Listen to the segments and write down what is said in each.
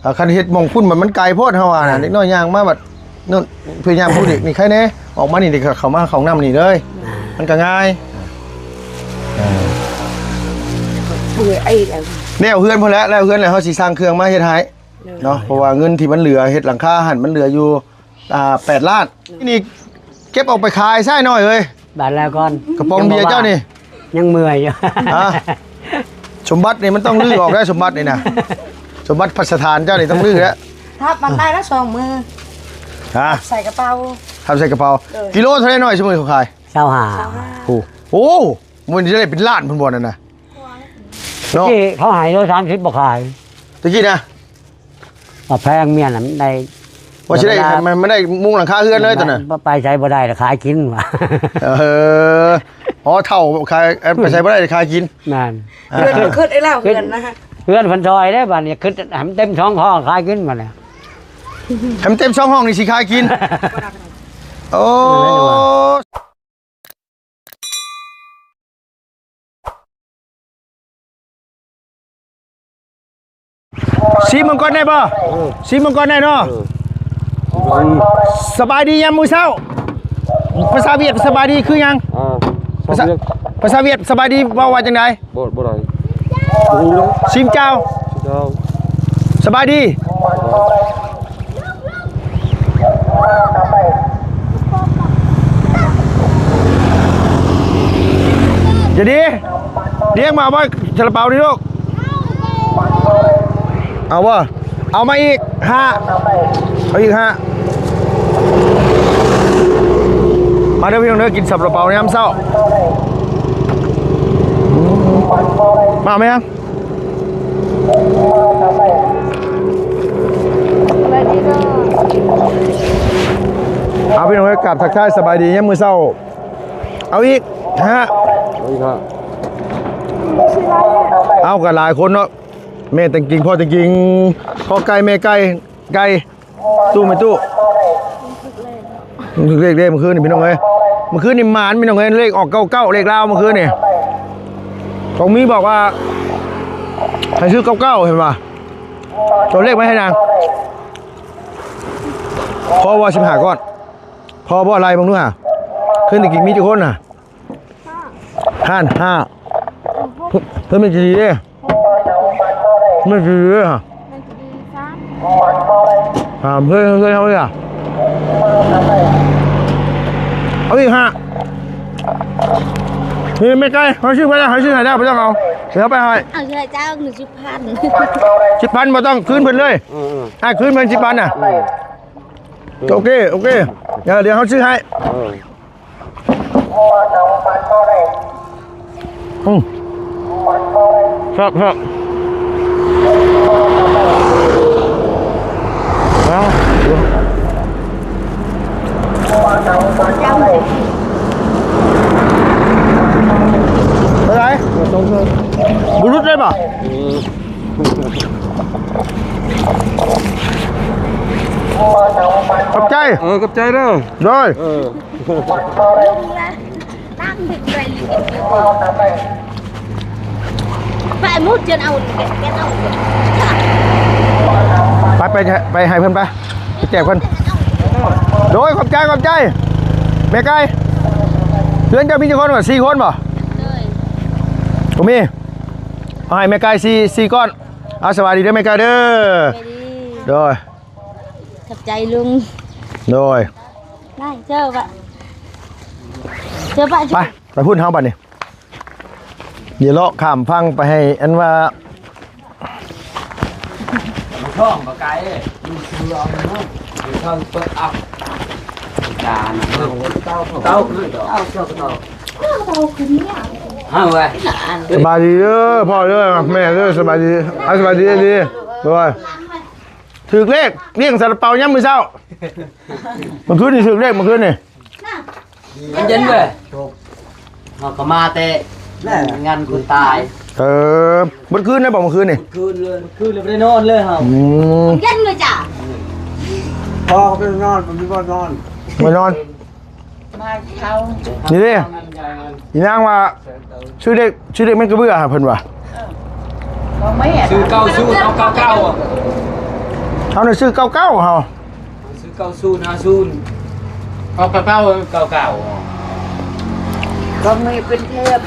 ອ່າ ຄັນເຮັດໝ່ອງພຸ້ນມັນ ມັນໄກໂພດ ເຮົາວ່ານະ ເດັກນ້ອຍຍ່າງມາບັດ ໂນ່ນ ພະຍາຍາມຜູ້ເດັກນີ້ ໃຄແນ່ ອອກມານີ້ ເດັກເຂົາມາເຂົ້າຫ້ອງນ້ຳນີ້ເລີຍ ມັນກໍງ່າຍ. ເອີ ແລ້ວເຮືອນພຸ້ນແຫຼະ ແລ້ວເຮືອນແລ້ວ ເຮົາຊິສັ່ງເຄື່ອງມາເຮັດໃຫ້ເນາະ ເພາະວ່າເງິນທີ່ມັນເຫຼືອເຮັດຫຼັງຄາຫັ້ນ ມັນເຫຼືອຢູ່ ອ່າ ແປດລ້ານ ນີ້ເກັບອອກໄປຂາຍຊາຍນ້ອຍເອີຍ. ບາດແລ້ວກ່ອນ ກະປ໋ອງເບຍເຈົ້ານີ້ ຍັງເມື່ອຍຢູ່. ຮະ ສົມບັດນີ້ມັນຕ້ອງຮື້ອອກໄດ໋ ສົມບັດນີ້ນະ ສົມບັດພັດສະຖານເຈົ້ານີ້ຕ້ອງຮື້ແລ້ວ. ຮັບມັນໄດ້ລະສອງມື ຮະ ໃສ່ກະເປົາ ຮັບໃສ່ກະເປົາ. ເອີ ກິໂລເທົ່າໃດນ້ອຍ ຊຸມື້ເຂົາຂາຍ? ຊາວຫ້າ. ຊາວຫ້າ. ໂອ້ ໂອ້ ມັນຈະໄດ້ເປັນລ້ານພຸ້ນບໍ່ນັ້ນນະ ເນາະ. ຕະກີ້ເຂົາໃຫ້ໂລສາມສິບບໍ່ຂາຍ ຕະກີ້ນະ. ວ່າແພງ ເມຍນະ ມັນໄດ້ ວ່າຊິໄດ້ ມັນ ມັນໄດ້ມຸງຫຼັງຄາເຮືອນເລີຍຕອນນັ້ນ ໄປໃສບໍ່ໄດ້ລະຂາຍກິນວ່າ. ເອີ ອໍ ເຖົ້າຂາຍ ໄປໃສບໍ່ໄດ້ຂາຍກິນ. ແມ່ນ ເຮືອນເພິ່ນຂຶ້ນໄອ້ແລ້ວ ເຮືອນນະ ເຮືອນເພິ່ນຊອຍເດ້ ບາດນີ້ຂຶ້ນໃຫ້ມັນເຕັມສອງຫ້ອງຂາຍກິນບາດນີ້ ໃຫ້ມັນເຕັມສອງຫ້ອງນີ້ຊິຂາຍກິນ. ໂອ້ ຊີມມັງກອນໄດ້ບໍ່? ເອີ ຊີມມັງກອນໄດ້ເນາະ. ເອີ ສະບາຍດີຍາມມື້ເຊົ້າ. ພາສາຫວຽດສະບາຍດີຄືຫຍັງ? ອ່າ ພາສາຫວຽດ ພາສາຫວຽດສະບາຍດີເວົ້າວ່າຈັ່ງໃດ? ບໍ່ ບໍ່ໄດ້ ບໍ່ຮູ້ເລີຍ. ຊີມເຈົ້າ ຊີມເຈົ້າ ສະບາຍດີ. ຢ່າດີ ລ້ຽງມາເອົາບໍ່ ຊາລາເປົານີ້ລູກ ເອົາບໍ່? ເອົາມາອີກຫ້າ ເອົາອີກຫ້າ. ມາເດີພີ່ນ້ອງເດີ ກິນຊາລາເປົາຍາມເຊົ້າ ມາແມ່. ເອົາ ພີ່ນ້ອງເອີຍ ກາບທັກທາຍສະບາຍດີຍາມມື້ເຊົ້າ. ເອົາອີກ ຮະ ເອົາອີກ ຮະ. ເອົາ ກໍຫຼາຍຄົນເນາະ ແມ່ແຕ່ງກິງ ພໍ່ແຕ່ງກິງ ພໍ່ໄກ່ ແມ່ໄກ່ ໄກ່ ຕູ້ແມ່ຕູ້ ຖືກເລກເດ້ມື້ຄືນນີ້ພີ່ນ້ອງເອີຍ. ມື້ຄືນນີ້ໝານພີ່ນ້ອງເອີຍ ເລກອອກເກົ້າເກົ້າ ເລກລາວມື້ຄືນນີ້. ຂອງມີບອກວ່າໃຫ້ຊື້ເກົ້າເກົ້າ ເຫັນບໍ່? ຕົວເລກມາໃຫ້ນາງ ພໍບໍ່ ສິບຫ້າກ້ອນ ພໍບໍ່? ໄລ່ເບິ່ງດູຫາ ຄືນນີ້ມີຈັກຄົນນະ? ຫ້າ ຫ້າ ເພິ່ນແມ່ນຊິດີເດ້ ແມ່ນຊິດີເດ້ ແມ່ນຊິດີ ສາມ ເພິ່ນ ເພິ່ນເຮົາເດ້ ເອົາອີກຫ້າ. ນີ້ແມ່ໄກ່ ເຮົາຊື້ໄປແລ້ວ ເຮົາຊື້ໃຫ້ແລ້ວ ບໍ່ຕ້ອງເອົາ ດຽວເຮົາໄປໃຫ້ ເອົາເທື່ອເຈົ້າ ໜຶ່ງ ສິບພັນ ສິບພັນ ບໍ່ຕ້ອງ ຄືນເພິ່ນເລີຍ ເອີ ເອີ ອ້າຍ ຄືນເພິ່ນ ສິບພັນ ນະ ເອີ ໂອເຄ ໂອເຄ ດຽວ ດຽວເຮົາຊື້ໃຫ້ ເອີ. ອືມ ແຊບ ແຊບ ເປັນໄງ? ບໍ່ຫຼຸດເລີຍບໍ່? ຂອບໃຈ ເອີ ຂອບໃຈເດີ ໂດຍ ເອີ. ໄປໝົດ ຈະເອົາ ໄປ ໄປ ໄປໃຫ້ເພິ່ນໄປ ໄປແຈກເພິ່ນ. ໂດຍ ຂອບໃຈ ຂອບໃຈ ແມ່ໄກ່. ເຮືອນເຈົ້າມີຈັກຄົນ? ສີ່ຄົນບໍ່? ໂດຍ ບໍ່ມີ. ເອົາໃຫ້ແມ່ໄກ່ສີ່ ສີ່ກ້ອນ. ເອົາ ສະບາຍດີເດີແມ່ໄກ່ເດີ. ສະບາຍດີ ໂດຍ ຂອບໃຈລຸງ ໂດຍ. ໄດ້ ເຈີປະ ເຈີປະ ໄປ ໄປພຸ້ນເຮົາບັດນີ້ ດຽວເລາະຂ້າມຝັ່ງໄປໃຫ້ອັນວ່າ ມັນທ້ອງບໍ່ໄກ ມັນຄືເອົາເນາະ ມັນທ້ອງເປີດອັບ ຈານ ເຕົ້າ ເຕົ້າ ເຈົ້າ ເຈົ້າ ເຈົ້າ ເຈົ້າ ເຈົ້າ ເຈົ້າ ສະບາຍດີເດີພໍ່ເດີແມ່ເດີ ສະບາຍດີ ອ່າ ສະບາຍດີ ດີ ໂດຍ. ຖືກເລກ ລ້ຽງຊາລາເປົາຍາມມື້ເຊົ້າ ມື້ຄືນນີ້ຖືກເລກ ມື້ຄືນນີ້ ມັນເຢັນເວີຍ ເຮົາກໍມາແຕ່ງານຄົນຕາຍ. ເອີ ເບິດຄືນໄດ້ບໍ່ມື້ຄືນນີ້? ຄືນເລີຍ ຄືນເລີຍ ບໍ່ໄດ້ນອນເລີຍເຮົາ. ອືມ ເຢັນເລີຍຈ້າ ພໍໄປນອນ ບໍ່ມີບ່ອນນອນ ໄປນອນ. ມາເຂົາ ນີ້ເດ້ ອີນາງວ່າຊື້ເດັກ ຊື້ເດັກແມ່ນກະເບືອຫາເພິ່ນວ່າ ບໍ່ແມ່ນ ຊື້ເກົ້າ ຊື້ເອົາເກົ້າເກົ້າ ບໍ່ ເຮົາໄດ້ຊື້ເກົ້າເກົ້າເຮົາ ຊື້ເກົ້າສູນ ຫ້າສູນ ເກົ້າເກົ້າ ເກົ້າເກົ້າ ກໍມີເປັນແຖມ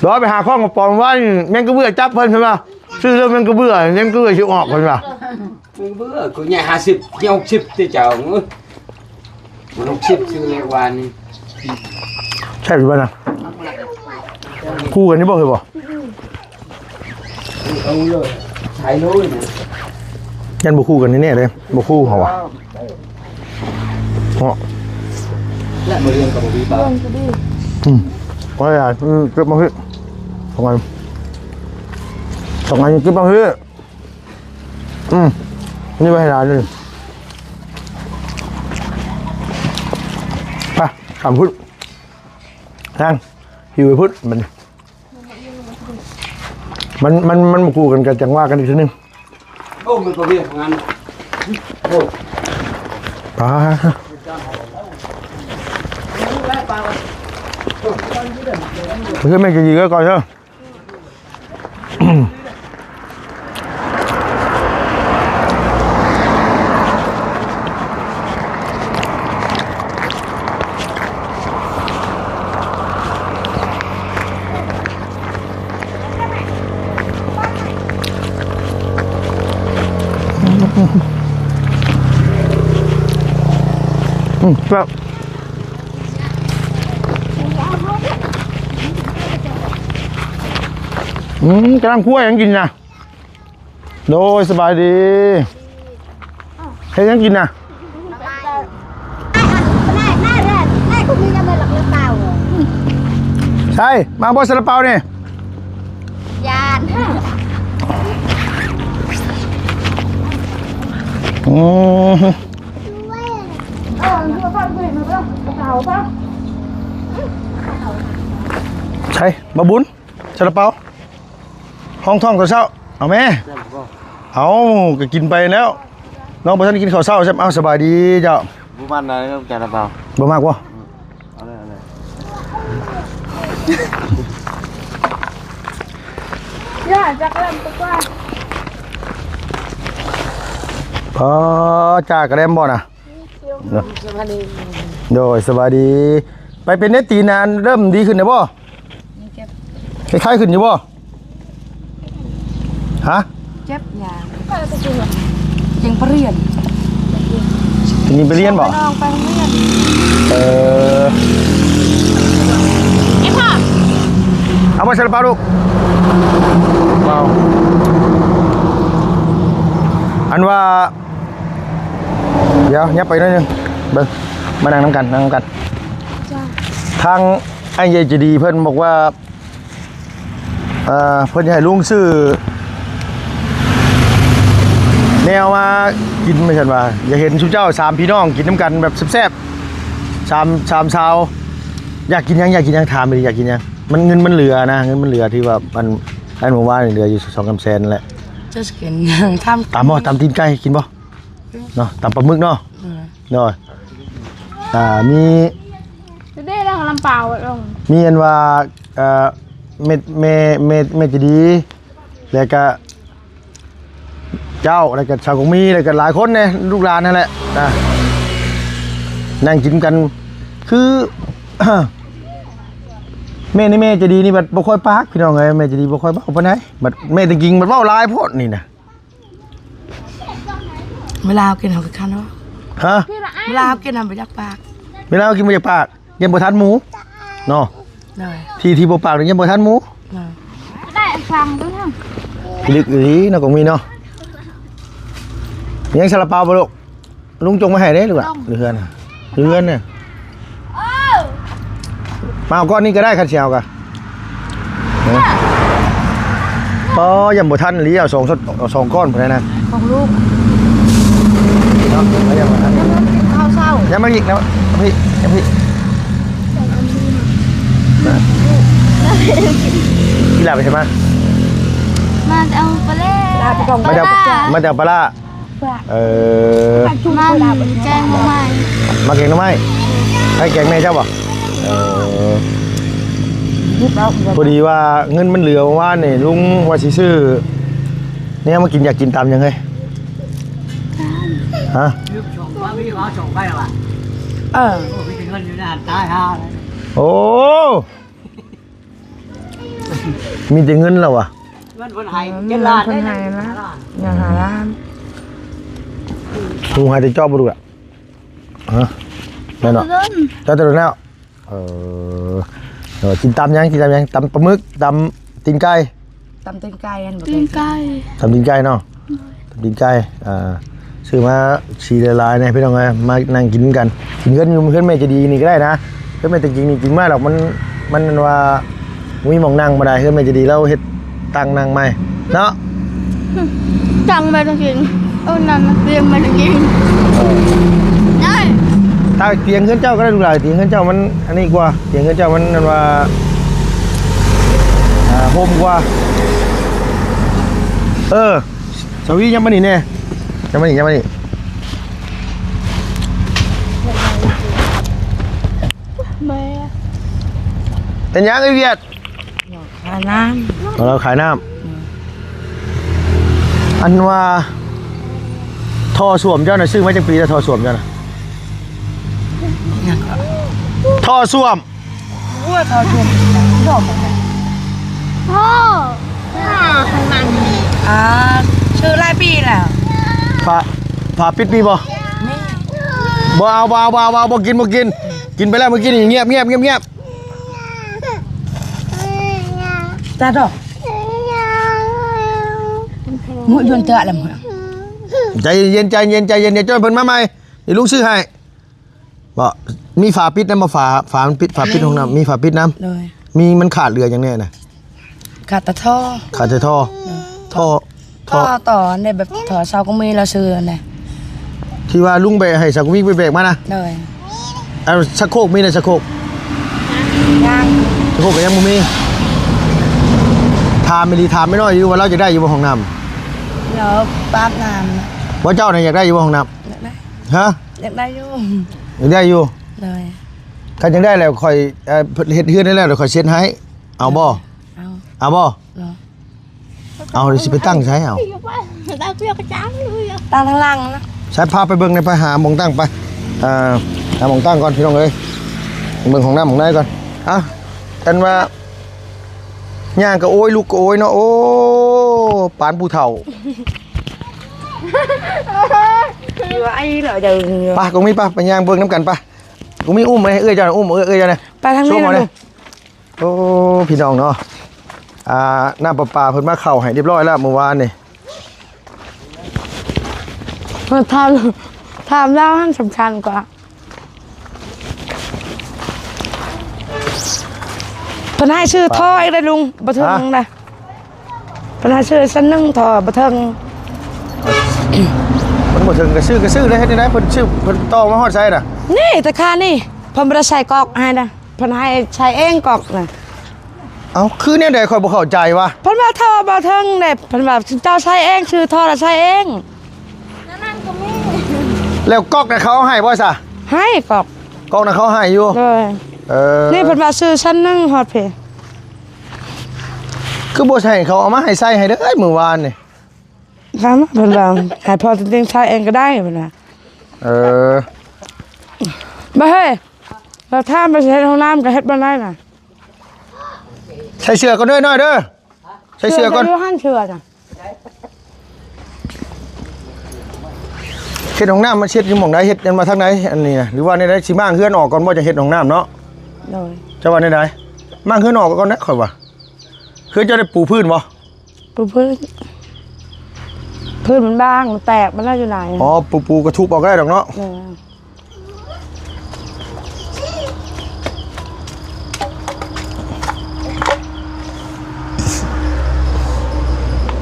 ດອກໄປຫາຂອງກະປອມວ່າ ແມງກະເບື້ອຈັບເພິ່ນ ເພິ່ນວ່າ ຊື້ເລື່ອງແມງກະເບື້ອ ແມງກະເບື້ອຊິອອກ ເພິ່ນວ່າ ແມງກະເບື້ອ ກໍໃຫຍ່ຫ້າສິບ ໃຫຍ່ຫົກສິບຕິເຈົ້າ ເອີ ມັນຫົກສິບ ຊື້ເລກວານນີ້ ແຊບຢູ່ບໍ່ນະ ຄູ່ກັນຢູ່ບໍ່ ເຄີຍບໍ່? ເອົາເລີຍ ໃຊ້ເລີຍນະ ຢ້ານບໍ່ຄູ່ກັນແນ່ໆເດ້ ບໍ່ຄູ່ເຮົາວ່າ ເນາະ ແລະບໍ່ລຽນກໍບໍ່ມີປາ ອືມ ເອົາຫຼາຍໆ ເກັບມາພີ້ ສອງອັນ ສອງອັນ ເກັບມາພີ້ ອືມ ນີ້ໄວ້ໃຫ້ຫຼານນີ້ ໄປ ຂ້າມພຸ້ນ ທາງ ຫິວໄປພຸ້ນ ມັນ ມັນ ມັນ ມັນບໍ່ຄູ່ກັນ ກໍຈັ່ງວ່າກັນອີກເທື່ອໜຶ່ງ ໂອ້ ມັນກໍວຽກງານ ໂອ້ ປາ ເພື່ອແມ່ນຈະຍິງໄວ້ກ່ອນເດີ. ອືມ ແຊບ ອືມ ກຳລັງຄົວຫຍັງກິນນະ? ໂດຍ ສະບາຍດີ ເຮັດຫຍັງກິນນະ? ໃຊ່ ມາບໍ່ຊາລາເປົານີ້? ຢ້ານ ອືມ ໃຊ່ ມາບຸນ ຊາລາເປົາ ຮອງທ້ອງຕອນເຊົ້າ ເອົາແມ້ ເອົາ ກໍກິນໄປແລ້ວ ນ້ອງບໍ່ທັນກິນເຂົ້າເຊົ້າຊ້ຳ. ເອົາ ສະບາຍດີເຈົ້າ ບໍ່ມັນນະ ແກລະເປົາ ບໍ່ມັກບໍ່? ເອົາເລີຍ ເອົາເລີຍ ຢ່າຈັກເລີ່ມຕົກວ່າ ອໍ ຈ້າກະແດມບໍ່ນະ? ໂດຍ ສະບາຍດີ ໄປເປັນໄດ້ຕີນນະ ເລີ່ມດີຂຶ້ນແລ້ວບໍ່? ເຈັບ ໄຂ້ໆຂຶ້ນຢູ່ບໍ່? ຮະ? ເຈັບຫຍັງ? ຈັ່ງໄປຮຽນ ຈັ່ງໄປຮຽນບໍ່? ນ້ອງໄປໂຮງຮຽນ ເອີ ເອົາມາຊາລາເປົາລູກ ເປົາ ອັນວ່າ ດຽວ ຫຍັບໄປໜ້ອຍໜຶ່ງ ເບິ່ງ ມານັ່ງນຳກັນ ນັ່ງນຳກັນ ທາງອ້າຍໃຫຍ່ໃຈດີເພິ່ນບອກວ່າ ເອີ ເພິ່ນຢາກໃຫ້ລຸງຊື້ແນວມາກິນ ວ່າຊັ້ນວ່າ ຢາກເຫັນຊຸມເຈົ້າສາມພີ່ນ້ອງກິນນຳກັນແບບແຊບໆ ສາມ ສາມຊາວ ຢາກກິນຫຍັງ? ຢາກກິນຫຍັງ? ຖາມໄປ ຢາກກິນຫຍັງ? ມັນ ເງິນມັນເຫຼືອນະ ເງິນມັນເຫຼືອ ທີ່ວ່າອັນ ອັນມື້ວານນີ້ເຫຼືອຢູ່ສອງສາມແສນແຫຼະ ຈະກິນຫຍັງ? ຕຳ ຕຳບໍ່? ຕຳຕີນໄກ່ກິນບໍ່? ເນາະ ຕຳປາໝຶກເນາະ ເອີ ໂດຍ ອ່າ ມີ ເດ້ ເລື່ອງລຳປາວ ມີອັນວ່າ ເອີ ແມ່ ແມ່ ແມ່ ແມ່ໃຈດີ ແລ້ວກະເຈົ້າ ແລ້ວກະຊາວກົງມີ ແລ້ວກະຫຼາຍຄົນແດ່ ລູກຫຼານຫັ້ນແຫຼະ ອ່າ ນັ່ງກິນກັນ ຄື ແມ່ນີ້ ແມ່ໃຈດີນີ້ບັດບໍ່ຄ່ອຍປາກ ພີ່ນ້ອງເອີຍ ແມ່ໃຈດີບໍ່ຄ່ອຍເວົ້າປານໃດ ບັດແມ່ຕົວຈິງບັດເວົ້າຫຼາຍໂພດນີ້ນະ. ເວລາເຮົາກິນເຮົາກໍຄັນເນາະ ຮະ? ເວລາເຮົາກິນເຮົາບໍ່ຢາກປາກ ເວລາເຮົາກິນບໍ່ຢາກປາກ ຢ້ານບໍ່ທັນໝູ່ເນາະ ໂດຍ ທີ່ ທີ່ບໍ່ປາກນີ້ຢ້ານບໍ່ທັນໝູ່ ໂດຍ ໄດ້ຟັງເບິ່ງ ພິລຶກອີ່ຫຼີເນາະ ກໍມີເນາະ ຍັງຊາລາເປົາບໍ່ລູກ? ລຸງຈົ່ງມາໃຫ້ເດ້ລູກຫຼານ ເຮືອນ ເຮືອນນະ ມາເອົາກ້ອນນີ້ກໍໄດ້ ຄັນຊິເອົາກະ ເອີ ອໍ ຍັງບໍ່ທັນອີ່ຫຼີ ເອົາສອງ ເອົາສອງກ້ອນພຸ້ນນະ ຂອງລູກເນາະ ຍັງບໍ່ທັນ ຍັງບໍ່ທັນກິນເຂົ້າເຊົ້າ ຍັງມາອີກນະ ພີ່ ພີ່ ອີ່ຫຼ້າໄປໃສມາ? ມາແຕ່ເອົາປາແລ້ວ ມາແຕ່ເອົາ ມາແຕ່ເອົາປາລ້າ ເອີ ມັນແກງໜໍ່ໄມ້ ມາແກງໜໍ່ໄມ້ ໃຜແກງ ແມ່ເຈົ້າບໍ່? ເອີ ພໍດີວ່າເງິນມັນເຫຼືອ ເມື່ອວານນີ້ລຸງວ່າຊິຊື້ ນີ້ມາກິນ ຢາກກິນຕຳຫຍັງເຮີ້ຍ? ຮະ? ເອີ ໂອ້ ມີແຕ່ເງິນແລ້ວວະ. ເງິນເພິ່ນໃຫ້ ເອີ ເຈັດລ້ານ ເພິ່ນໃຫ້ລະ ຢ່າຫ້າລ້ານ. ລູກໃຫ້ແຕ່ເຈາະບໍ່ລູກລະ? ຮະ? ແມ່ນເນາະ ເຈົ້າແຕ່ດົນແລ້ວ. ເອີ ເອີ ກິນຕຳຫຍັງ? ກິນຕຳຫຍັງ? ຕຳປາໝຶກ ຕຳຕີນໄກ່? ຕຳຕີນໄກ່ ອັນບໍ່ ຕີນໄກ່ ຕຳຕີນໄກ່ເນາະ. ຕຳຕີນໄກ່ ອ່າ ຊື້ມາຊິຫຼາຍໆແດ່ພີ່ນ້ອງເອີຍ ມານັ່ງກິນນຳກັນ. ກິນເຮືອນຢູ່ເຮືອນແມ່ໃຈດີນີ້ກໍໄດ້ນະ. ເຮືອນແມ່ແຕ່ຈິງນີ້ກິນບໍ່ໄດ້ດອກ ມັນ ມັນອັນວ່າ ມີໝ່ອງນັ່ງບໍ່ໄດ້ ເຮືອນແມ່ໃຈດີລາວເຮັດຕັ່ງນັ່ງໃໝ່ເນາະ. ສັ່ງມາຕ້ອງກິນ ເອີ ນັ້ນນະ ຕຽງມາຕ້ອງກິນ ເອີ ໄດ້. ຕາ ຕຽງເຮືອນເຈົ້າກໍໄດ້ລູກຫຼານ ຕຽງເຮືອນເຈົ້າມັນອັນນີ້ກວ່າ ຕຽງເຮືອນເຈົ້າມັນອັນວ່າ ອ່າ ຮົ່ມກວ່າ. ເອີ ສາວີ ຍັບມານີ້ແດ່ ຍັບມານີ້ ຍັບມານີ້. ແມ່ ເປັນຫຍັງເອື້ອຍຫວຽດ? ຂາຍນ້ຳ ເອົາ ລາວຂາຍນ້ຳ. ອືມ ອັນວ່າທໍ່ສ້ວມເຈົ້ານະ ຊື້ມາຈັກປີແລ້ວ? ທໍ່ສ້ວມເຈົ້ານະ ຫຍັງກໍ? ທໍ່ສ້ວມ ໂອ້ຍ ທໍ່ສ້ວມ ດອກ ທໍ່ ອ່າ ຂອງມັນ ອ່າ ຊື້ຫຼາຍປີແລ້ວ. ຝາ ຝາປິດມີບໍ່? ມີ. ບໍ່ເອົາ ບໍ່ເອົາ ບໍ່ເອົາ ບໍ່ກິນ ບໍ່ກິນ ກິນໄປແລ້ວມື້ກີ້ນີ້. ງຽບ ງຽບ ງຽບ ງຽບ. ຕາດອກ ໝົດຍົນເຕະແລ້ວ. ໃຈເຢັນ ໃຈເຢັນ ໃຈເຢັນ ດຽວເຈົ້າເພິ່ນມາໃໝ່ ດຽວລຸງຊື້ໃຫ້. ບໍ່ ມີຝາປິດນຳບໍ່? ຝາ ຝາມັນປິດ ຝາປິດຫ້ອງນ້ຳ ມີຝາປິດນຳ. ໂດຍ ມີ ມັນຂາດເຫຼືອຫຍັງແດ່ນະ? ຂາດແຕ່ທໍ່ ຂາດແຕ່ທໍ່. ໂດຍ ທໍ່ ທໍ່ ທໍ່ ຕໍ່ໄດ້ແບບທໍ່ຊາວກວ່າມີລາວຊື້ຫັ້ນແຫຼະ ທີ່ວ່າລຸງໄປໃຫ້ຊາວກວ່າມີໄປແບກມານະ. ໂດຍ ເອົາ ຊັກໂຄກມີນະ? ຊັກໂຄກ ຍັງ ຊັກໂຄກກໍຍັງບໍ່ມີ. ຖາມອີ່ຫຼີ ຖາມແມ່ນ້ອຍຢູ່ວ່າລາວຢາກໄດ້ຢູ່ບໍ່ຫ້ອງນ້ຳ? ດຽວປາບນ້ຳ ບໍ່ ເຈົ້ານະຢາກໄດ້ຢູ່ບໍ່ຫ້ອງນ້ຳ? ຢາກໄດ້. ຮະ? ຢາກໄດ້ຢູ່ ຢາກໄດ້ຢູ່. ໂດຍ ຄັນຢາກໄດ້ແລ້ວຂ້ອຍ ເອີ ເຮັດເຮືອນໃຫ້ແລ້ວ ດຽວຂ້ອຍເຊັນໃຫ້ ເອົາບໍ່? ເອົາ ເອົາບໍ່? ເອົາ ດຽວຊິໄປຕັ້ງໃສ? ເອົາ ຕັ້ງທາງຫຼັງນະ. ໃສ ພາໄປເບິ່ງແດ່ ໄປຫາໝ່ອງຕັ້ງໄປ. ອ່າ ຫາໝ່ອງຕັ້ງກ່ອນພີ່ນ້ອງເອີຍ ເບິ່ງຫ້ອງນ້ຳຫ້ອງໃນກ່ອນ. ອ່ະ ອັນວ່າຍ່າງກໍໂອຍ ລຸກກໍໂອຍເນາະ. ໂອ້ ປານຜູ້ເຖົ້າ ໄປ ກົງມີ ໄປ ໄປຍ່າງເບິ່ງນຳກັນໄປ. ກົງມີ ອຸ້ມໃຫ້ເອື້ອຍເຈົ້າ ອຸ້ມເອື້ອຍເຈົ້ານະ. ໄປທາງນີ້ນະ ໂອ້ ພີ່ນ້ອງເນາະ ອ່າ ນ້ຳປະປາເພິ່ນມາເຂົ້າໃຫ້ຮຽບຮ້ອຍແລ້ວມື້ວານນີ້. ຖາມ ຖາມລາວຫັ້ນສຳຄັນກວ່າ. ເພິ່ນໃຫ້ຊື້ທໍ່ອີກເດ້ລຸງ ບໍ່ເຖິງນະ. ເພິ່ນໃຫ້ຊື້ຊັ້ນໜຶ່ງ ທໍ່ບໍ່ເຖິງ. ມັນບໍ່ເຖິງກໍຊື້ ກໍຊື້ແລ້ວ ເຮັດແນວໃດ? ເພິ່ນຊື້ ເພິ່ນຕໍ່ມາຮອດໃສນະ? ນີ້ ຕະຄານີ້ ເພິ່ນບໍ່ໄດ້ໃສ່ກອກໃຫ້ນະ ເພິ່ນໃຫ້ໃສ່ເອງກອກນະ. ເອົ້າ ຄືແນວໃດ? ຂ້ອຍບໍ່ເຂົ້າໃຈວ່າ ເພິ່ນວ່າທໍ່ບໍ່ເຖິງເດ້ ເພິ່ນວ່າເຈົ້າໃສ່ເອງ ຊື້ທໍ່ລະໃສ່ເອງ. ແລ້ວກອກນະເຂົາເອົາໃຫ້ບໍ່ຊະ? ໃຫ້ກອກ ກອກນະເຂົາໃຫ້ຢູ່. ໂດຍ ເອີ ນີ້ເພິ່ນວ່າຊື້ຊັ້ນໜຶ່ງຮອດພີ້ ຄືບໍ່ໃຫ້ເຂົາເອົາມາໃຫ້ໃສ່ໃຫ້ເດີມື້ວານນີ້. ເພິ່ນວ່າໃຫ້ພໍ່ຕົນເອງໃສ່ເອງກໍໄດ້ເພິ່ນວ່າ. ເອີ ບໍ່ເຮີ້ຍ ວ່າຖ້າມາເຮັດຫ້ອງນ້ຳກໍເຮັດບໍ່ໄດ້ນະ. ໃສ່ເສື້ອກ່ອນເດີນ້ອຍເດີ ໃສ່ເສື້ອກ່ອນ. ຢູ່ຫັ້ນເສື້ອນະ ເຮັດຫ້ອງນ້ຳມາເຊັດຢູ່ໝ່ອງໃດ? ເຮັດອັນມາທາງໃດອັນນີ້ນະ ຫຼືວ່າແນວໃດ? ຊິມ້າງເຮືອນອອກກ່ອນບໍ່ ຈັ່ງເຮັດຫ້ອງນ້ຳເນາະ? ໂດຍ ເຈົ້າວ່າແນວໃດ? ມ້າງເຮືອນອອກກ່ອນນະ ຂ້ອຍວ່າ. ເຮືອນເຈົ້າໄດ້ປູພື້ນບໍ່? ປູພື້ນ ພື້ນມັນບາງ ມັນແຕກ ມັນລະຢູ່ໃນ. ອໍ ປູ ປູກະທຸບອອກກໍໄດ້ດອກເນາະ. ເອີ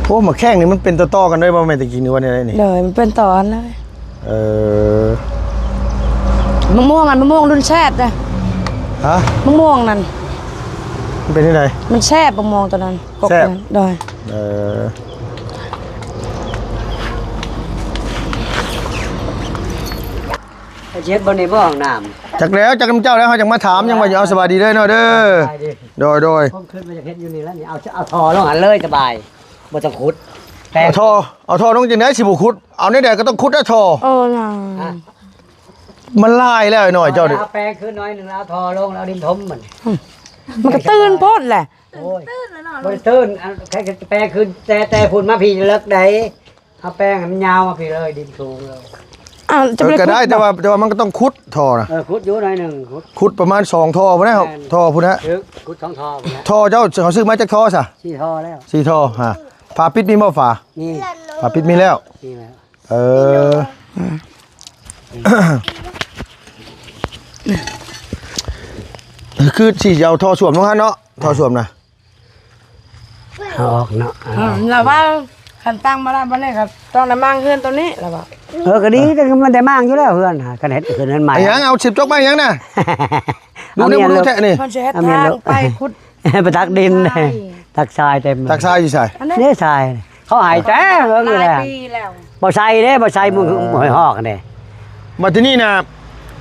ໂອ້ ໝາກແຂ້ງນີ້ມັນເປັນຕໍ່ໆກັນເລີຍບໍ່ແມ່ນ ແຕ່ກີ້ນີ້ວ່າແນວໃດນີ້? ໂດຍ ມັນເປັນຕໍ່ກັນເລີຍ. ເອີ ມະມ່ວງ ອັນມະມ່ວງລຸ້ນແຊບເດ້. ຮະ? ມະມ່ວງນັ້ນ ມັນເປັນຈັ່ງໃດ? ມັນແຊບ ມະມ່ວງຕົວນັ້ນ ກກ ແຊບ ນັ້ນ. ໂດຍ ເອີ ເຮັດບໍ່ນີ້ບໍ່ຫ້ອງນ້ຳ? ຈັກແລ້ວ ຈັກນຳເຈົ້າແລ້ວ ເຮົາຈັ່ງມາຖາມ ຍັງວ່າຢູ່. ເອົາ ສະບາຍດີເດີນ້ອຍເດີ. ສະບາຍດີ ໂດຍ ໂດຍ. ຜົມຄິດວ່າຢາກເຮັດຢູ່ນີ້ແລ້ວນີ້ ເອົາ ເອົາທໍ່ລົງຫັ້ນເລີຍ ສະບາຍ ບໍ່ຕ້ອງຂຸດ. ເອົາທໍ່ ເອົາທໍ່ລົງຈັ່ງໃດຊິບໍ່ຂຸດ? ເອົາແນວໃດກໍຕ້ອງຂຸດແລ້ວທໍ່. ເອີນະ ມັນຫຼາຍແລ້ວໄອ້ນ້ອຍເຈົ້ານີ້. ເອົາແປງຂຶ້ນໜ້ອຍໜຶ່ງ ແລ້ວເອົາທໍ່ລົງ ແລ້ວເອົາດິນຖົມມັນ. ມັນກໍຕື້ນໂພດແຫຼະ. ໂອ້ຍ ຕື້ນແລ້ວເນາະ. ບໍ່ໄດ້ຕື້ນ ອັນ ແຄ່ແປງຂຶ້ນ ແຕ່ ແຕ່ພຸ້ນມາພີ້ເລິກໃດ. ເອົາແປງໃຫ້ມັນຍາວມາພີ້ເລີຍ ດິນສູງເລີຍ. ອ້າວ ຈະ ເອີ ໄປ ກໍໄດ້ ແຕ່ວ່າ ແຕ່ວ່າມັນກໍຕ້ອງຂຸດທໍ່ນະ. ເອີ ຂຸດຢູ່ໜ້ອຍໜຶ່ງ ຂຸດ ຂຸດປະມານສອງທໍ່ພຸ້ນແຫຼະ. ແມ່ນ ທໍ່ພຸ້ນນະ. ເອີ ຂຸດສອງທໍ່ພຸ້ນນະ. ທໍ່ເຈົ້າເຂົາຊື້ມາຈັກທໍ່ຊະ? ສີ່ທໍ່ແລ້ວ. ສີ່ທໍ່. ຫາ ຝາປິດມີບໍ່? ຝາ ມີ. ຝາປິດມີແລ້ວ. ມີແລ້ວ. ເອີ ຄືຊິເອົາທໍ່ສ້ວມລົງຫັ້ນເນາະ ທໍ່ສ້ວມນະ. ເອົາອອກເນາະ. ເອີ ລາວວ່າຄັນຕັ້ງມາລະ ບັດນີ້ກໍຕ້ອງໄດ້ມ້າງເຮືອນໂຕນີ້ລາວວ່າ. ເອີ ກໍດີ ແຕ່ມັນໄດ້ມ້າງຢູ່ແລ້ວເຮືອນ ຄັນເຮັດເຮືອນໃໝ່. ຫຍັງ ເອົາສິບຈົກມາຫຍັງນະ? ດູແນວບໍ່ຮູ້ແທ້ນີ້. ເພິ່ນຊິເຮັດທາງໄປຂຸດ ໄປຕັກດິນ ຕັກຊາຍເຕັມ. ຕັກຊາຍຢູ່ໃສ? ນີ້ຊາຍ ເຂົາໃຫ້ແຕ່ເຫິງແລ້ວ. ບໍ່ໃສ່ເດ້ ບໍ່ໃສ່ ມື້ຫອຍຮອກເດ້. ມາທີ່ນີ້ນະ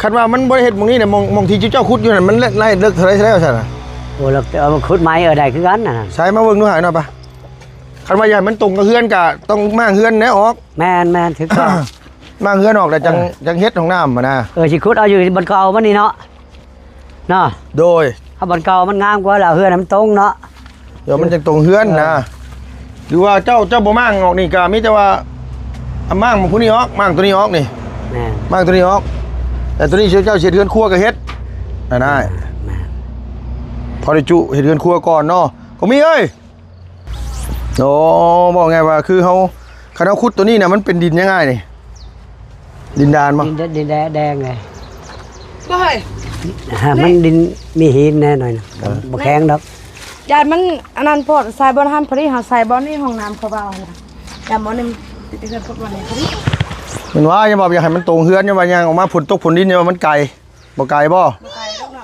ຄັນວ່າມັນບໍ່ໄດ້ເຮັດໝ່ອງນີ້ນະ ໝ່ອງ ໝ່ອງທີ່ເຈົ້າຂຸດຢູ່ນັ້ນ ມັນລາຍເລິກເທົ່າໃດແລ້ວຊັ້ນນະ? ໂອ້ ເລິກ ເອີ ຂຸດໃໝ່ ເອີ ໄດ້ຄືກັນນະ. ໃສ່ມາເບິ່ງດູຫາຍເນາະປະ. ຄັນວ່າຢາກໃຫ້ມັນຕົງກັບເຮືອນກະຕ້ອງມ້າງເຮືອນແນວອອກ. ແມ່ນໆ ຖືກຕ້ອງ. ມ້າງເຮືອນອອກແລ້ວຈັ່ງ ເອີ ຈັ່ງເຮັດຫ້ອງນ້ຳຫັ້ນນະ. ເອີ ຊິຂຸດເອົາຢູ່ບ່ອນເກົ່າມັນນີ້ເນາະ. ເນາະ. ໂດຍ. ເອົາບ່ອນເກົ່າມັນງາມກວ່າ ແລ້ວເຮືອນໃຫ້ມັນຕົງເນາະ. ດຽວມັນຈັ່ງຕົງເຮືອນນະ. ເອີ ຫຼືວ່າເຈົ້າ ເຈົ້າບໍ່ມ້າງອອກນີ້ ກໍມີແຕ່ວ່າ ອາ ມ້າງຜູ້ນີ້ອອກ ມ້າງຕົວນີ້ອອກນີ້. ແມ່ນ. ມ້າງຕົວນີ້ອອກ ແຕ່ຕົວນີ້ເຈົ້າຊິເຮັດເຮືອນຄົວກໍເຮັດນະ. ແມ່ນ. ພໍໄດ້ຈຸເຮັດເຮືອນຄົວກ່ອນເນາະ ກໍມີເອີຍ. ໂອ້ ເວົ້າງ່າຍວ່າຄືເຮົາ ຄັນເຮົາຂຸດຕົວນີ້ນະ ມັນເປັນດິນຫຍັງອ້າຍນີ້? ດິນດານບໍ່? ດິນ ດິນແດງເລີຍ. ບໍ່ເຮີ້ຍ ມັນດິນມີຫີນແດ່ໜ້ອຍນະ. ເອີ ບໍ່ແຂງດອກ. ຢ້ານມັນອັນນັ້ນໂພດ ໃສ່ບ່ອນຫັ້ນພໍດີ ເຮົາໃສ່ບ່ອນນີ້ ຫ້ອງນ້ຳເຂົາເວົ້າຫັ້ນນະ. ຢ້ານບ່ອນນີ້ຕິດເຮືອນພວກມັນພໍດີ. ແມ່ນວ່າ ຢ່າວ່າຢາກໃຫ້ມັນຕົງເຮືອນ ຢ່າວ່າຍ່າງອອກມາຝົນຕົກຝົນດິນ ຢ່າວ່າມັນໄກ. ບໍ່ໄກບໍ່? ບໍ່ໄກດອກເນາະ.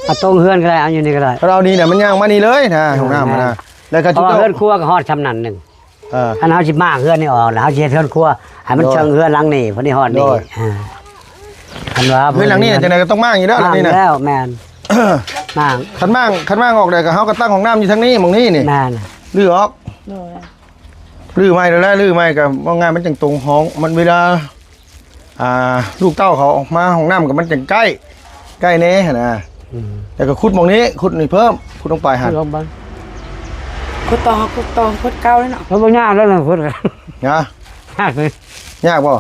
ເອົາຕົງເຮືອນກໍໄດ້ ເອົາຢູ່ນີ້ກໍໄດ້. ເອົານີ້ນະ ມັນຍ່າງມານີ້ເລີຍນະ ຫ້ອງນ້ຳນະ. ແລ້ວກໍເຮືອນຄົວກໍຮອດຊ່ຳນັ້ນໜຶ່ງ. ເອີ ຄັນເຮົາຊິມ້າງເຮືອນນີ້ອອກ ແລ້ວເຮົາຊິເຮັດເຮືອນຄົວໃຫ້ມັນເຊີງເຮືອນຫຼັງນີ້ ພໍດີຮອດນີ້. ຄັນວ່າເຮືອນຫຼັງນີ້ຈັ່ງໃດກໍຕ້ອງມ້າງຢູ່ແລ້ວ ຫຼັງນີ້ນະ. ແມ່ນ. ມ້າງ ຄັນມ້າງ ຄັນມ້າງອອກໄດ້ກໍເຮົາກໍຕັ້ງຫ້ອງນ້ຳຢູ່ທາງນີ້ ໝ່ອງນີ້ນີ້. ແມ່ນ. ຮື້ອອກ. ໂດຍ. ຮື້ໃໝ່ແລ້ວແຫຼະ ຮື້ໃໝ່ກໍວ່າງ່າຍ ມັນຈັ່ງຕົງຫ້ອງ ມັນເວລາ ອ່າ ລູກເຕົ້າເຂົາອອກມາຫ້ອງນ້ຳກໍມັນຈັ່ງໃກ້ ໃກ້ແດ່ຫັ້ນນະ. ອືມ ແລ້ວກໍຂຸດໝ່ອງນີ້ ຂຸດນີ້ເພີ່ມ ຂຸດລົງໄປຫັ້ນ. ຂຸດຕໍ່ ຂຸດຕໍ່ ຂຸດເກົ່າເລີຍເນາະ. ມັນບໍ່ຍາກແລ້ວນະ ຂຸດນະ. ຍາກ ຍາກບໍ່?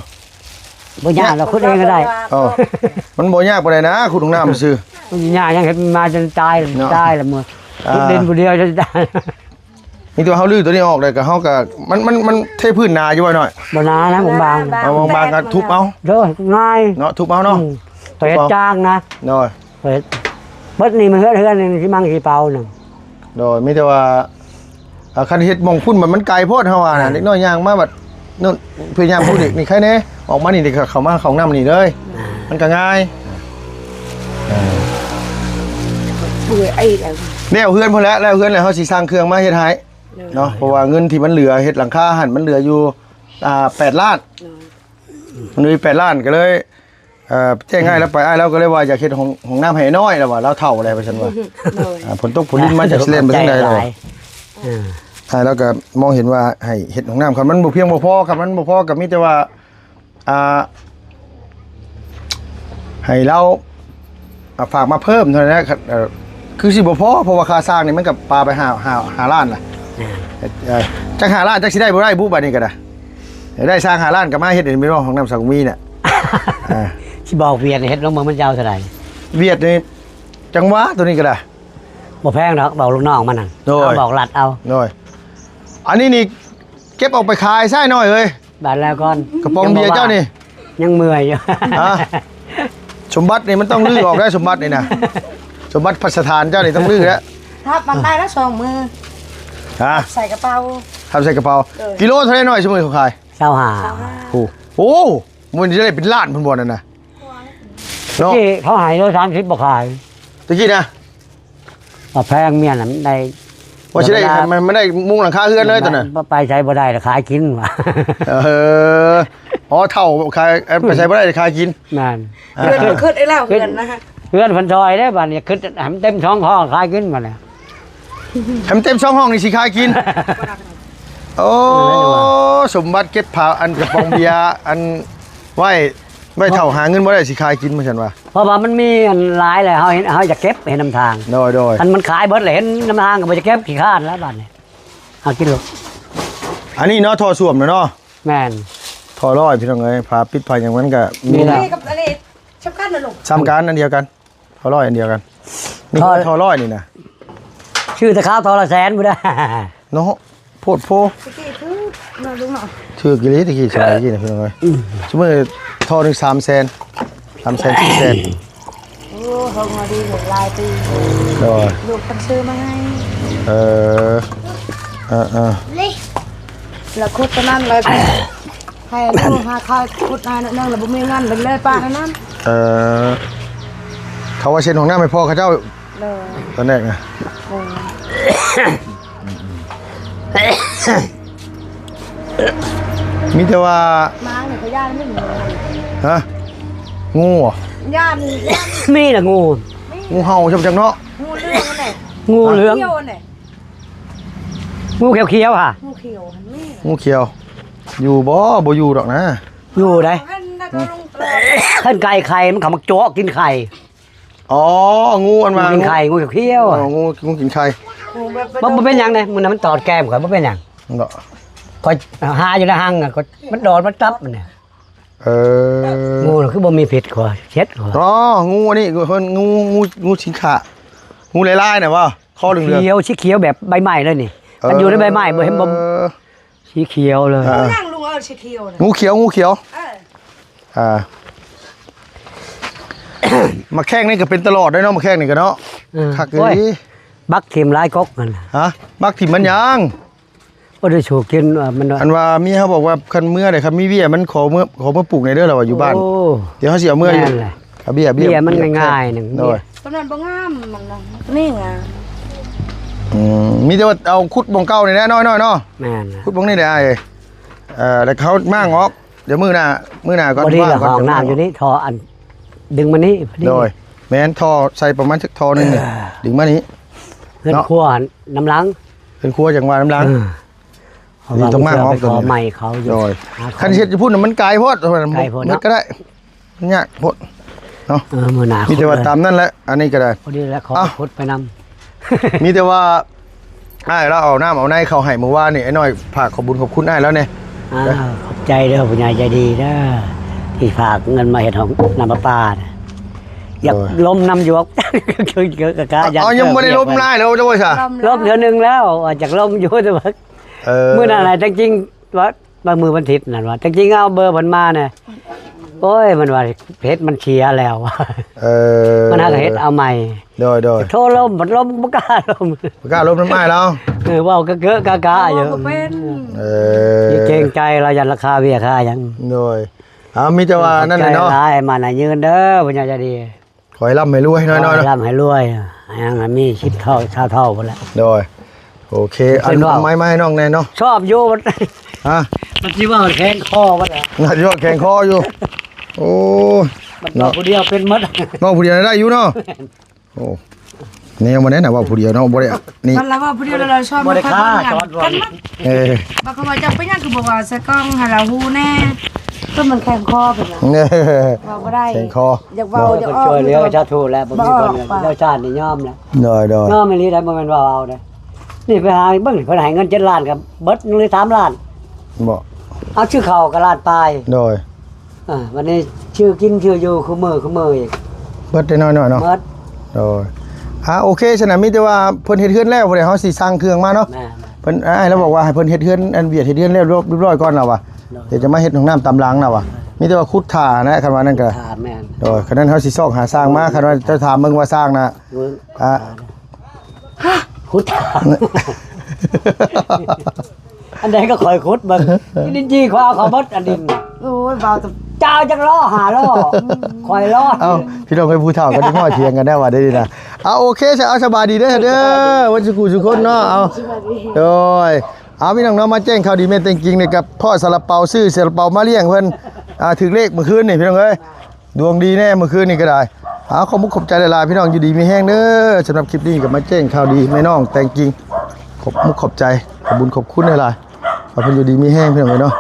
ບໍ່ຍາກດອກ ຂຸດເອງກໍໄດ້. ເອີ ມັນບໍ່ຍາກປານໃດນະ ຂຸດຫ້ອງນ້ຳຊື່. ມັນຍາກຫຍັງ ເຮັດມາຈົນຕາຍ ຕາຍລະມື້. ຂຸດດິນຜູ້ດຽວຈົນຕາຍ. ມີແຕ່ວ່າເຮົາຮື້ຕົວນີ້ອອກໄດ້ກໍເຮົາກໍ ມັນ ມັນ ມັນເທພື້ນໜາຢູ່ບໍ່ນ້ອຍ? ບໍ່ໜານະ ບາງໆ. ເອົາບາງໆກໍທຸບເອົາ. ໂດຍ ງ່າຍເນາະ ທຸບເອົາເນາະ. ອືມ ເຮັດຈ້າງນະ. ໂດຍ. ເຮັດເບິດນີ້ມັນເຮືອນ ເຮືອນນີ້ຊິມັງຊິເປົ່ານະ. ໂດຍ. ມີແຕ່ວ່າ ອ່າ ຄັນເຮັດໝ່ອງພຸ້ນມັນ ມັນໄກໂພດ ເຮົາວ່ານະ. ອ່າ ເດັກນ້ອຍຍ່າງມາບັດ ໂນ່ນ ພະຍາຍາມຜູ້ເດັກນີ້ໃຄແດ່ ອອກມານີ້ເດັກເຂົ້າມາເຂົ້າຫ້ອງນ້ຳນີ້ເລີຍ. ອ່າ ມັນກໍງ່າຍ. ເອີ ເອີ ແລ້ວເຮືອນພຸ້ນແຫຼະ ແລ້ວເຮືອນແລ້ວເຮົາຊິສັ່ງເຄື່ອງມາເຮັດໃຫ້ເນາະ. ເອີ ເພາະວ່າເງິນທີ່ມັນເຫຼືອເຮັດຫຼັງຄາຫັ້ນ ມັນເຫຼືອຢູ່ ອ່າ ແປດລ້ານ. ເອີ ມັນມີແປດລ້ານ ກໍເລີຍ ເອີ ແຈ້ງອ້າຍລາວໄປ ອ້າຍລາວກໍເລີຍວ່າຢາກເຮັດຫ້ອງ ຫ້ອງນ້ຳໃຫ້ອ້າຍນ້ອຍ ລາວວ່າລາວເຖົ້າແລ້ວ ວ່າຊັ້ນວ່າ. ໂດຍ. ອ່າ ຝົນຕົກຝົນດິນມາ ຈັກຊິແລ່ນໄປທາງໃດແລ້ວ. ເອີ ອ້າຍລາວກໍມອງເຫັນວ່າໃຫ້ເຮັດຫ້ອງນ້ຳ ຄັນມັນບໍ່ພຽງບໍ່ພໍ ຄັນມັນບໍ່ພໍກໍມີແຕ່ວ່າ ອ່າ ໃຫ້ລາວ ອ່າ ຝາກມາເພີ່ມເທົ່ານັ້ນແຫຼະ. ເອີ ຄືຊິບໍ່ພໍ ເພາະວ່າຄ່າສ້າງນີ້ມັນກໍປາໄປຫ້າ ຫ້າ ຫ້າລ້ານລະ. ເອີ ຈັກຫ້າລ້ານ ຈັກຊິໄດ້ບໍ່ໄດ້ບຸ ບາດນີ້ກໍໄດ້ ໄດ້ສ້າງຫ້າລ້ານກໍມາເຮັດນີ້ແມ່ນບໍ່ ຫ້ອງນ້ຳສັງກະມີນະ. ເອີ ຊິບອກຫວຽດເຮັດລົງເບິ່ງ ມັນຈະເອົາເທົ່າໃດ? ຫວຽດນີ້ ຈັ່ງຫວະ ໂຕນີ້ກໍໄດ້ ບໍ່ແພງດອກ ບອກລູກນ້ອງມັນນັ້ນ. ໂດຍ. ເອົາ ບອກລັດເອົາ. ໂດຍ. ອັນນີ້ນີ້ເກັບອອກໄປຂາຍຊະນ້ອຍເອີຍ. ບາດແລ້ວກ່ອນ ກະປ໋ອງເບຍເຈົ້ານີ້ ຍັງເມື່ອຍຢູ່. ຮະ ສົມບັດນີ້ມັນຕ້ອງຮື້ອອກໄດ້ ສົມບັດນີ້ນະ. ສົມບັດພັດສະຖານເຈົ້ານີ້ຕ້ອງຮື້ແລ້ວ. ທັບມັນໄດ້ລະສອງມື. ຮະ ໃສ່ກະເປົາ ທັບໃສ່ກະເປົາ. ເອີ ກິໂລເທົ່າໃດນ້ອຍ ຊຸມມື້ເຂົາຂາຍ? ຊາວຫ້າ. ຊາວຫ້າ. ໂອ້ ໂອ້ ມັນຈະໄດ້ເປັນລ້ານພຸ້ນບໍ່ນັ້ນນະ. ເນາະ ຕະກີ້ເຂົາໃຫ້ໂລສາມສິບ ບໍ່ຂາຍ ຕະກີ້ນະ. ວ່າແພງເມຍນະ ມັນໄດ້ ວ່າຊິໄດ້ ມັນ ມັນໄດ້ມຸງຫຼັງຄາເຮືອນເລີຍຕອນນັ້ນ. ໄປໃສບໍ່ໄດ້ລະ ຂາຍກິນວ່າ. ເອີ ອໍ ເຖົ້າຂາຍ ໄປໃສບໍ່ໄດ້ຂາຍກິນ. ແມ່ນ. ອ່າ ເຮືອນ ເຮືອນ ເຮືອນເພິ່ນຊ່ອຍເດ້ ບາດນີ້ ຄຶດໃຫ້ມັນເຕັມສອງຫ້ອງຂາຍກິນບາດນີ້. ໃຫ້ມັນເຕັມສອງຫ້ອງນີ້ຊິຂາຍກິນ. ໂອ້ ສົມບັດເກັບຜ້າ ອັນກະປ໋ອງເບຍ ອັນໄວ້ ໄວ້ເຖົ້າຫາເງິນບໍ່ໄດ້ ຊິຂາຍກິນ ວ່າຊັ້ນວ່າ. ເພາະວ່າມັນມີອັນຫຼາຍແລ້ວ ເຮົາເຫັນ ເຮົາຢາກເກັບເຫັນນຳທາງ. ໂດຍໆ ຄັນມັນຂາຍເບິດແລ້ວ ເຫັນນຳທາງກໍບໍ່ຢາກເກັບ ຂີ້ຄ້ານແລ້ວບາດນີ້. ເອົາກິນໂລດ. ອັນນີ້ເນາະ ທໍ່ສ້ວມນະເນາະ. ແມ່ນ ທໍ່ລອຍ ພີ່ນ້ອງເອີຍ ຝາປິດຝາຫຍັງມັນກະມີ. ນີ້ແຫຼະ ນີ້ກັບອັນນີ້ສຳຄັນນະລຸງ. ສຳຄັນ ອັນດຽວກັນ. ທໍ່ລອຍອັນດຽວກັນ. ນີ້ ທໍ່ ທໍ່ລອຍນີ້ນະ ຊື້ແຕ່ຂາວທໍ່ລະແສນພຸ້ນນະ. ເນາະ ໂພດໂພ. ຕະກີ້ຖືກເນາະລຸງເນາະ. ຖືກອີ່ຫຼີ ຕະກີ້ສະໄໝຕະກີ້ນະ ພີ່ນ້ອງເອີຍ. ອືມ ຊຸມື້ທໍ່ໜຶ່ງສາມແສນ ສາມແສນ ສີ່ແສນ. ໂອ້ ເຮົາມາດີຫຼາຍປີ. ໂດຍ ລູກເພິ່ນຊື້ມາໃຫ້. ເອີ ເອີໆ ລະຂຸດຕົວນັ້ນ ລະໃຫ້ລູກຫາຂາຍ ຂຸດຫາໜ້ອຍໜຶ່ງ ລະບໍ່ມີເງິນ ລະເລີຍປະນັ້ນ. ເອີ ເຂົາວ່າເຊັນຫ້ອງນ້ຳໃຫ້ພໍ່ເຂົາເຈົ້າ. ໂດຍ ຕອນແລກນະ. ໂດຍ ມີແຕ່ວ່າ ໝານີ້ກໍຢ້ານມັນ. ຮະ? ງູຫວະ? ຢ້ານ ຢ້ານ ມີລະງູ ງູເຫົ່າ ຈັກເນາະ. ງູເຫຼືອງຫັ້ນແຫຼະ ງູເຫຼືອງ ຂຽວຫັ້ນແຫຼະ. ງູຂຽວໆຫະ? ງູຂຽວຫັ້ນມີ ງູຂຽວ. ຢູ່ບໍ່? ບໍ່ຢູ່ດອກນະ. ຢູ່ໃດ໋. ຄັນໄກ່ໄຂ່ ມັນເຂົ້າມາເຈາະກິນໄຂ່. ອໍ ງູອັນວ່າ ງູກິນໄຂ່ ງູຂຽວໆ. ອໍ ງູ ງູກິນໄຂ່. ບໍ່ ບໍ່ເປັນຫຍັງເດ້ ມື້ນັ້ນມັນຕອດແກ້ມຂ້ອຍ ບໍ່ເປັນຫຍັງ. ເນາະ ຂ້ອຍຫາຢູ່ໃນຮັງ ມັນດອດມັນຕັບມັນ. ເອີ ງູນະຄືບໍ່ມີພິດ ຂ້ອຍເຊັດ ຂ້ອຍ. ອໍ ງູອັນນີ້ ເພິ່ນ ງູ ງູ ງູສີຂາ ງູລາຍໆນະບໍ່? ຄໍເຫຼືອງໆ ຂຽວ ສີຂຽວແບບໃບໄມ້ເລີຍນີ້. ເອີ ມັນຢູ່ໃນໃບໄມ້ ບໍ່ເຫັນບໍ່? ສີຂຽວເລີຍ. ອ່າ ງູຂຽວ ງູຂຽວ. ເອີ ອ່າ ໝາກແຂ້ງນີ້ກໍເປັນຕະຫຼອດໄດ໋ເນາະ ໝາກແຂ້ງນີ້ກໍເນາະ. ເອີ ຄັກອີ່ຫຼີ. ໂອ້ຍ ບັກຖິ້ມຫຼາຍກົກຫັ້ນ. ຮະ? ບັກຖິ້ມມັນຫຍັງ? ບໍ່ໄດ້ສູບກິນ ວ່າມັນ ອັນວ່າເມຍເຮົາບອກວ່າ ຄັນເມືອໃດ ຄັນມີເບ້ຍມັນຂໍເມືອ ຂໍເມືອປູກແດ່ເດີ ລາວວ່າຢູ່ບ້ານ. ໂອ້ ດຽວເຮົາຊິເອົາເມືອ ແມ່ນແຫຼະ ເອົາເບ້ຍ ເບ້ຍ ເບ້ຍມັນງ່າຍໆໜຶ່ງ. ໂດຍ ຕອນນັ້ນບໍ່ງາມມັງນະ ນີ້ງາມ. ອືມ ມີແຕ່ວ່າເອົາຂຸດໝ່ອງເກົ່ານີ້ແຫຼະ ນ້ອຍໆເນາະ. ແມ່ນ ຂຸດໝ່ອງນີ້ແຫຼະອ້າຍ. ເອີ ແລ້ວເຮົາມ້າງອອກ ດຽວມື້ໜ້າ ມື້ໜ້າກ່ອນ. ພໍດີລະ ຫ້ອງນ້ຳຢູ່ນີ້ ທໍ່ອັນ ດຶງມານີ້ພໍດີ. ໂດຍ ແມ່ນ ທໍ່ໃສ່ປະມານຈັກທໍ່ໜຶ່ງນີ້ ເອີ ດຶງມານີ້. ເຮືອນຄົວນຳຫຼັງ ເຮືອນຄົວຈັ່ງວ່ານຳຫຼັງ. ເອີ ນີ້ຕ້ອງມາອອກຕົວໃໝ່ເຂົາຢູ່. ໂດຍ ຄັນຊິເຮັດຢູ່ພຸ້ນມັນໄກໂພດ ເຮັດກໍໄດ້ ມັນຍາກໂພດເນາະ. ເອີ ມື້ໜ້າ ມີແຕ່ວ່າຕາມນັ້ນແຫຼະ ອັນນີ້ກໍໄດ້. ພໍດີແຫຼະ ຂໍຂຸດໄປນຳ. ມີແຕ່ວ່າອ້າຍລາວເອົານ້ຳເອົາໃນເຂົ້າໃຫ້ມື້ວານນີ້ ອ້າຍນ້ອຍຝາກຂອບບຸນຂອບຄຸນອ້າຍລາວແດ່. ອ່າ ຂອບໃຈເດີ ຜູ້ໃຫຍ່ໃຈດີເດີ ທີ່ຝາກເງິນມາເຮັດຫ້ອງນ້ຳປະປານະ. ຢາກລົມນຳຢູ່. ເອົາ ຍັງບໍ່ໄດ້ລົມຫຼາຍແລ້ວເຈົ້າວ່າຊະ. ລົມເທື່ອໜຶ່ງແລ້ວ ຢາກລົມຢູ່ ແຕ່ວ່າ ເອີ ມື້ນັ້ນນະ ແທ້ຈິງວ່າ ວ່າມື້ວັນທິດນັ້ນວ່າ ແທ້ຈິງເອົາເບີເພິ່ນມານະ. ໂອ້ຍ ມັນວ່າເຮັດມັນເສຍແລ້ວ. ເອີ ມັນຫາກໍເຮັດເອົາໃໝ່. ໂດຍໆ ໂທລົມ ພັດລົມບໍ່ກ້າລົມ ບໍ່ກ້າລົມນຳອ້າຍລາວ. ເອີ ເວົ້າກະເກີະກະກະຢູ່ ບໍ່ເປັນ. ເອີ ເກງໃຈລາວ ຢ້ານລາຄາເບ້ຍຄາຫຍັງ. ໂດຍ ເອົາ ມີແຕ່ວ່ານັ້ນແຫຼະເນາະ. ຂອບໃຈຫຼາຍ ໝານຍືນເດີ ຜູ້ໃຫຍ່ໃຈດີ. ຂໍໃຫ້ລ່ຳໃຫ້ລວຍ ນ້ອຍໆເນາະ. ຂໍໃຫ້ລ່ຳໃຫ້ລວຍ ໃຫ້ຮັ່ງໃຫ້ມີ ສິບເທົ່າ ຊາວເທົ່າພຸ້ນແຫຼະ. ໂດຍ ໂອເຄ ອັນເອົາໄມ້ມາໃຫ້ນ້ອງແດ່ເນາະ. ຊອບຢູ່. ຮະ? ມັນຊິເວົ້າແຂງຄໍບັດລະ ມັນຊິເວົ້າແຂງຄໍຢູ່. ໂອ້ຍ ມັນເວົ້າຜູ້ດຽວເປັນໝົດ ເວົ້າຜູ້ດຽວໄດ້ຢູ່ເນາະ. ໂອ້ ແນວມັນແນ່ນະ ເວົ້າຜູ້ດຽວເນາະ ບໍ່ໄດ້ ນີ້ ມັນລະເວົ້າຜູ້ດຽວ ລະລະຊອນ ບໍ່ໄດ້ ມັນຄ່າ ສອນ ກັນໝົດ. ເອີ ບາງຄົນວ່າ ເຈົ້າເປັນຫຍັງຄືບໍ່ເວົ້າໃສ່ກ້ອງໃຫ້ລາວຮູ້ແນ່? ຄືມັນແຂງຄໍເປັນຫຍັງ? ເວົ້າບໍ່ໄດ້ ແຂງຄໍ ຢາກເວົ້າຢາກອອກ ຊ່ວຍເຫຼືອ ສາທຸແລ້ວ ບໍ່ມີຄົນ ເຈົ້າຊາດນີ້ຍອມແລ້ວ. ໂດຍໆ ຍອມອີ່ຫຼີໄດ໋ ບໍ່ແມ່ນວ່າເວົ້າເດ້. ນີ້ໄປຫາເບິ່ງ ເພິ່ນໃຫ້ເງິນເຈັດລ້ານ ກໍເບິດໜຶ່ງຫຼືສາມລ້ານ. ບໍ່ ເອົາ ຊື້ເຂົ້າກໍລ້ານປາຍ. ໂດຍ ອ່າ ບັດນີ້ຊື້ກິນຊື້ຢູ່ ຄືມື້ ຄືມື້ອີກ ເບິດໄດ້ໜ້ອຍໆເນາະ. ເບິດ. ໂດຍ ອ່າ ໂອເຄ ຊັ້ນນະ ມີແຕ່ວ່າເພິ່ນເຮັດເຮືອນແລ້ວພຸ້ນແຫຼະ ເຮົາຊິສັ່ງເຄື່ອງມາເນາະ. ແມ່ນໆ ເພິ່ນ ອ້າຍລາວບອກວ່າໃຫ້ເພິ່ນເຮັດເຮືອນ ອັນວຽກເຮັດເຮືອນແລ້ວ ລຽບ ລຽບຮ້ອຍກ່ອນລາວວ່າ. ໂດຍ ດຽວຈະມາເຮັດຫ້ອງນ້ຳຕາມຫຼັງລາວວ່າ. ມີແຕ່ວ່າຂຸດຖ້ານະ ຄັນວ່ານັ້ນກໍ. ຖ້າ ແມ່ນ. ໂດຍ ຄັນນັ້ນເຮົາຊິຊອກຫາຊ່າງມາ ຄັນວ່າເຈົ້າຖາມເບິ່ງວ່າຊ່າງນະ ອ່າ ຂຸດຖ້າ ອັນໃດກໍຂ້ອຍຂຸດເບິ່ງ ດິນຈີ່ຂ້ອຍເອົາເຂົ້າໝົດ ອັນດິນ. ໂອ້ຍ ເວົ້າແຕ່ ເຈົ້າຈັກລໍ້ ຫ້າລໍ້ ຂ້ອຍລໍ້. ເອົ້າ ພີ່ນ້ອງເອີຍ ຜູ້ເຖົ້າກັບເດັກນ້ອຍຖຽງກັນໄດ້ວ່າໄດ້ນີ້ນະ. ເອົາ ໂອເຄ ຊະ ເອົາ ສະບາຍດີເດີ ເດີ ເບິດສູ່ຜູ້ສູ່ຄົນເນາະ. ເອົາ ສະບາຍດີ ໂດຍ ເອົາ ພີ່ນ້ອງເນາະ ມາແຈ້ງຂ່າວດີແມ່ແຕງກິງນີ້ ກັບພໍ່ຊາລາເປົາ ຊື້ຊາລາເປົາມາລ້ຽງເພິ່ນ ອ່າ ຖືກເລກມື້ຄືນນີ້ ພີ່ນ້ອງເອີຍ. ດວງດີແນ່ມື້ຄືນນີ້ກໍໄດ້. ເອົາ ຂອບມຸກຂອບໃຈຫຼາຍໆ ພີ່ນ້ອງ ຢູ່ດີມີແຮງເດີ. ສຳລັບຄລິບນີ້ກໍມາແຈ້ງຂ່າວດີແມ່ນ້ອງແຕງກິງ ຂອບມຸກຂອບໃຈ ຂອບບຸນຂອບຄຸນຫຼາຍໆ. ຂໍໃຫ້ເພິ່ນຢູ່ດີມີແຮງພີ່ນ້ອງເອີຍເນາະ.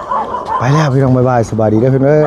ໄປແລ້ວພີ່ນ້ອງ ບາຍບາຍ ສະບາຍດີເດີພີ່ນ້ອງເອີຍ.